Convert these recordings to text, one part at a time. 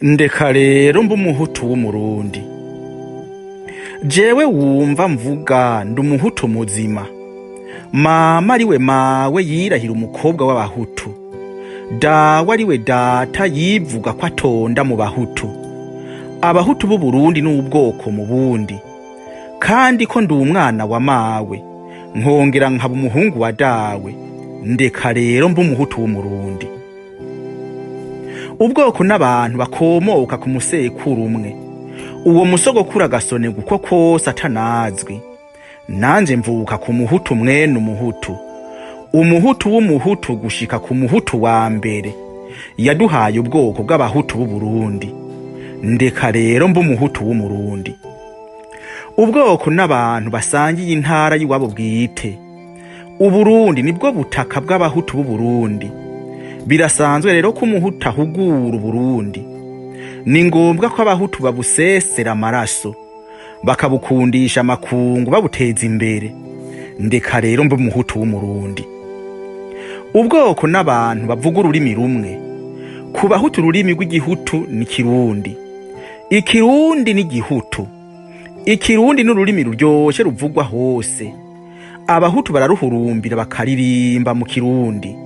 Ndeka rero mbe umuhutu w'umurundi. Jewe wumva mvuga ndi umuhutu muzima. Mama ariwe mawe yirahira umukobwa w'abahutu. Dawe ariwe data yivuga ko atonda mu bahutu. Abahutu b'Uburundi n'ubwoko mu bundi. Kandi ko ndi umwana wa mawe, nkongera nkaba umuhungu wa dawe. Ndeka rero mbe umuhutu w'umurundi. Ubwoko n'abantu bakomoka ku musekuru umwe. Uwo musogokuru agasonerwa uko kose atanazwi. Nanje mvuka ku muhutu mwene umuhutu. Umuhutu w'umuhutu gushika ku muhutu wa mbere. Yaduhaye ubwoko bw'abahutu b'Uburundi. Ndeka rero mbe umuhutu w'umurundi. Ubwoko n'abantu basangiye intara y'iwabo bwite. Uburundi nibwo butaka bw'abahutu b'Uburundi. Birasanzwe rero ko umuhutu ahugura Uburundi. Ni ngombwa ko abahutu babusesera amaraso, bakabukundisha amakungu babuteza imbere. Ndeka rero mbe umuhutu w'umurundi. Ubwoko n'abantu bavuga ururimi rumwe. Ku bahutu ururimi rw'igihutu ni Kirundi. Ikirundi ni Gihutu. Ikirundi ni ururimi ruryoshe ruvugwa hose. Abahutu bararuhurumbira bakaririmba mu Kirundi.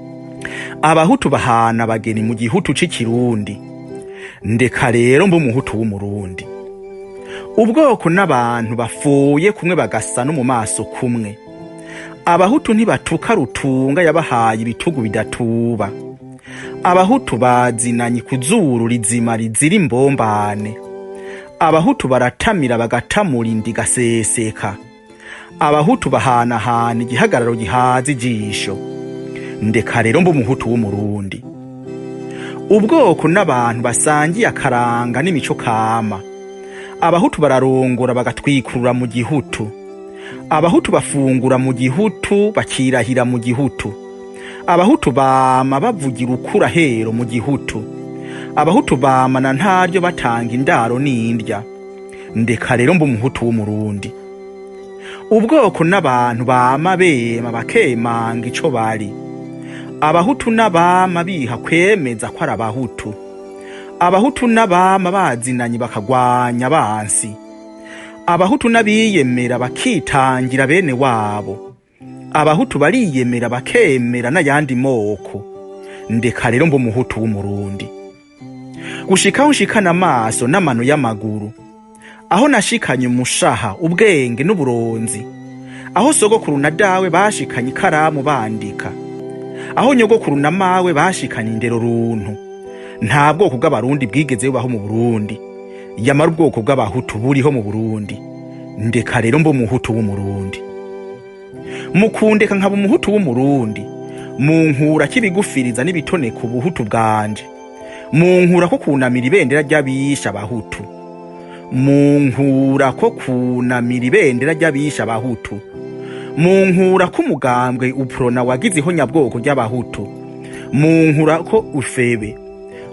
Abahutu bahana abageni mu gihutu c'ikirundi. Ndeka rero mbe umuhutu w'umurundi. Ubwoko n'abantu bafuye kumwe bagasa no mu maso kumwe. Abahutu ntibatuka rutunga yabahaye ibitugu bidatuba. Abahutu bazinanye ku zuru rizima rizira imbombane. Abahutu baratamira bagatamura inda igaseseka. Abahutu bahanahana igihagararo gihaza ijisho. Ndeka rero mbe umuhutu w'umurundi. Ubwoko n'abantu basangiye akaranga n'imico kama. Abahutu bararongora bagatwikurura mu gihutu. Abahutu bafungura mu gihutu bakirahira mu gihutu. Abahutu bama bavugira ukurahero mu gihutu. Abahutu bama na ntaryo batanga indaro n'indya. Ndeka rero mbe umuhutu w'umurundi. Ubwoko n'abantu bama bema bakemanga ico bari. Abahutu n'abama biha kwemeza ko ari abahutu. Abahutu n'abama bazinanye bakagwanya abansi. Abahutu n'abiyemera bakitangira bene wabo. Abahutu bariyemera bakemera n'ayandi moko. Ndeka rero mbe umuhutu w'umurundi. Gushika aho nshikana amaso n'amano y'amaguru. Aho nashikanye umushaha, ubwenge n'uburonzi. Aho sogokuru na dawe bashikanye ikaramu bandika. Aho nyogokuru na mawe bashikanye indero runtu. Nta bwoko bw'abarundi bwigeze bubaho mu Burundi. Yamara ubwoko bw'abahutu buriho mu Burundi. Ndeka rero mbe umuhutu w'umurundi. Mukundeka nkaba umuhutu w'umurundi. Munkura k'ibigufiriza n'ibitoneka ubuhutu bwanje. Munkura ko kunamira ibendera ry'abisha abahutu. Munkura ko kunamira ibendera ry'abisha abahutu. Munkura ko umugambwe uprona wagize ihonyabwoko ry'abahutu. Munkura ko ufebe.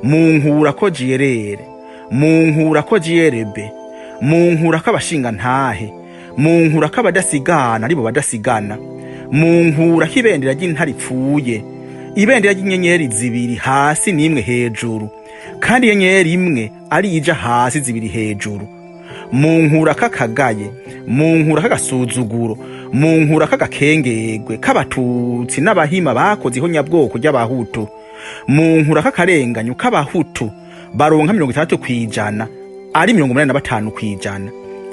Munkura ko jiyerere. Munkura ko jiyerebe. Munkura ko abashingantahe. Munkura ko abadasigana aribo badasigana. Munkura ko ibendera ry'intare ipfuye. Ibendera ry'inyenyeri zibiri hasi n'imwe hejuru. Kandi inyenyeri imwe ari ija hasi zibiri hejuru. Munkura k'akagaye, munkura k'agasuzuguro, munkura k'agakengerwe k'abatutsi n'abahima bakoze ihonyabwoko ry'abahutu. Munkura k'akarenganyo k'abahutu baronka 60% ari 85%.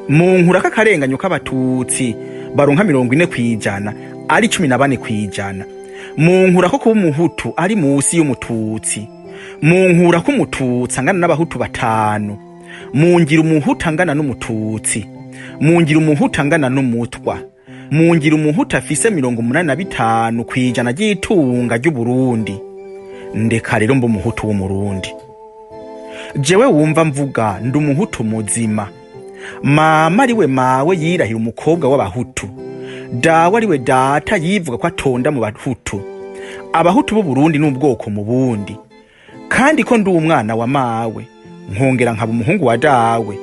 Munkura k'akarenganyo k'abatutsi baronka 40% ari 14%. Munkura ko kuba umuhutu ari musi y'umututsi. Munkura ko umututsi angana n'abahutu batanu. Mungira umuhutu angana n'umututsi. Mungira umuhutu angana n'umutwa. Mungira umuhutu afise 85% ry'itunga ry'Uburundi. Ndeka rero mbe umuhutu w'umurundi. Jewe wumva mvuga ndi umuhutu muzima. Mama ariwe mawe yirahira umukobwa w'abahutu. Dawe ariwe data yivuga ko atonda mu bahutu. Abahutu b'Uburundi n'ubwoko mu bundi. Kandi ko ndi umwana wa mawe, nkongera nkaba umuhungu wa dawe.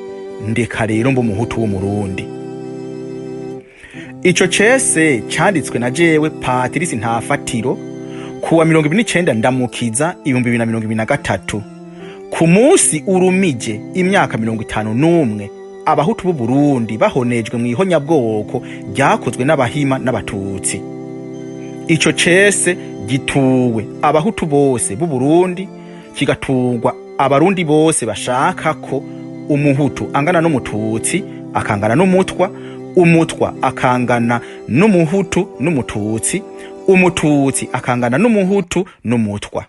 Ndeka rero mbe umuhutu w'umurundi. Ico cese canditswe na jewe Patirisi Ntafatiro kuwa 29 Ndamukiza 2023. Ku munsi urumije imyaka 51 Abahutu b'u Burundi bahonejwe mu ihonyabwoko ryakozwe n'Abahima n'Abatutsi, ico cese gituwe Abahutu bose b'u Burundi, kigaturwa Abarundi bose bashaka ko Umuhutu angana n'Umututsi, akangana n'Umutwa, Umutwa akangana n'Umuhutu n'Umututsi, Umututsi akangana n'Umuhutu n'Umutwa.